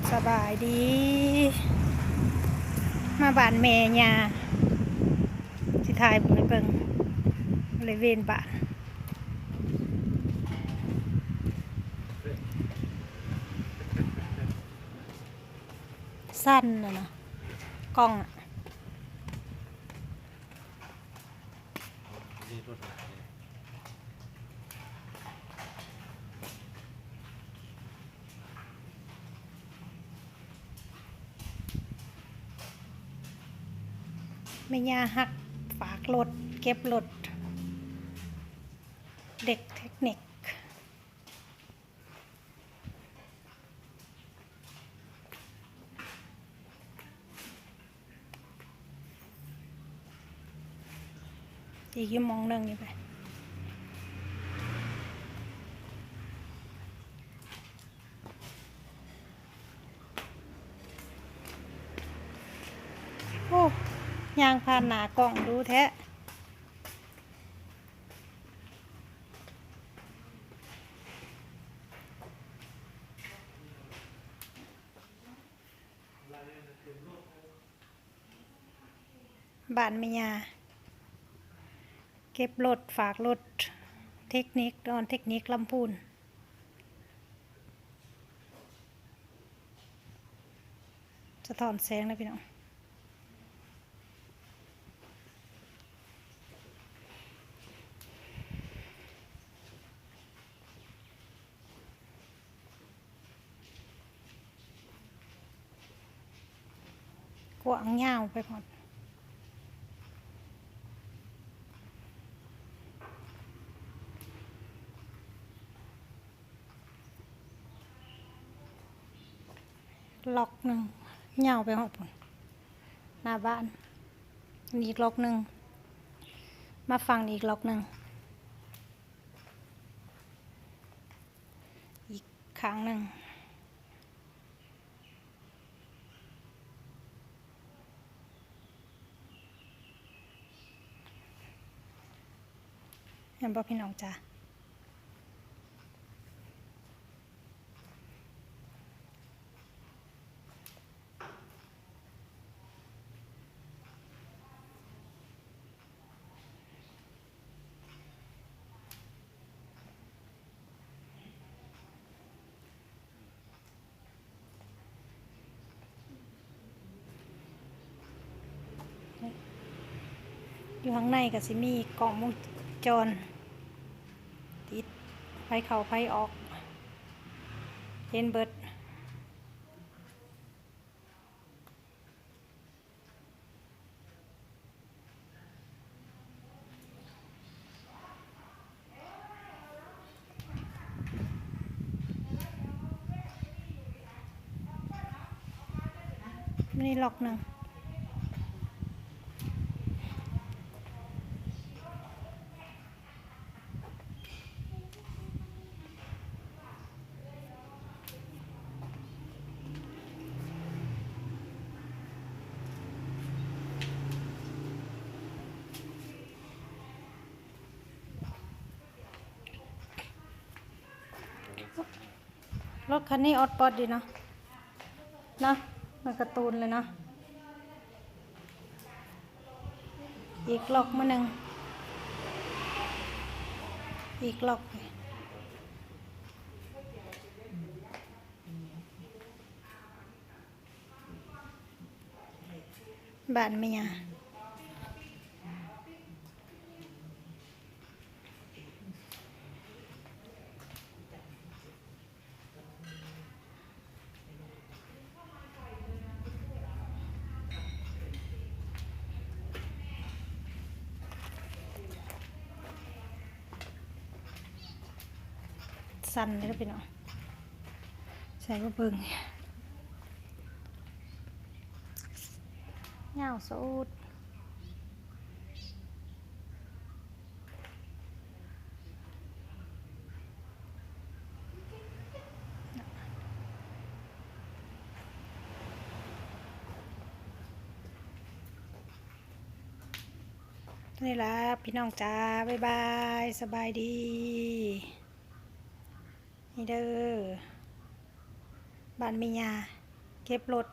ສະບາຍດີ ມາບ້ານແມ່ຍ່າ ຊິຖ່າຍໃຫ້ເບິ່ງ ບໍລິເວນບ້ານ ສັ່ນນະນະ ກ້ອງນະ. ແມ່ຍ່າຮັກຝາກລົດ ເກັບລົດ ເດັກເທັກນິກ. ອີກຢູ່ໝ່ອງໜຶ່ງນີ້ໄປ. ໂອ້ ຍ່າງຜ່ານໜ້າກ້ອງດູແທ້. ບ້ານແມ່ຍ່າ ເກັບລົດ ຝາກລົດ ເທັກນິກ ອອນເທັກນິກ ລຳພູນ. ສະທ້ອນແສງນະພີ່ນ້ອງ. ກວ້າງຍາວໄປໝົດ. ລັອກໜຶ່ງ ຍາວໄປຮອດພຸ້ນ ໜ້າບ້ານ. ນີ້ອີກລັອກໜຶ່ງ ມາຝັ່ງນີ້ອີກລັອກໜຶ່ງ ອີກຂ້າງໜຶ່ງ. ແມ່ນບໍ່ພີ່ນ້ອງຈ໋າ? ຢູ່ຂ້າງໃນກໍຊິມີກ້ອງວົງຈອນ ຕິດໄຟເຂົ້າໄຟອອກ ເຫັນເບິດ. ນີ້ລັອກໜຶ່ງ. ລົດຄັນນີ້ອອດປອດດີເນາະ ເນາະ ມັນກາຕູນເລີຍເນາະ. ອີກລັອກມາໜຶ່ງ ອີກລັອກ. ບ້ານແມ່ຍ່າ ສັ່ນເດ້ອພີ່ນ້ອງ. ໃສ່ມາເບິ່ງ ຍາວສຸດ. ນີ້ລະພີ່ນ້ອງຈ໋າ ບາຍບາຍ ສະບາຍດີ. ນີ້ເດີ ບ້ານແມ່ຍ່າ ເກັບລົດ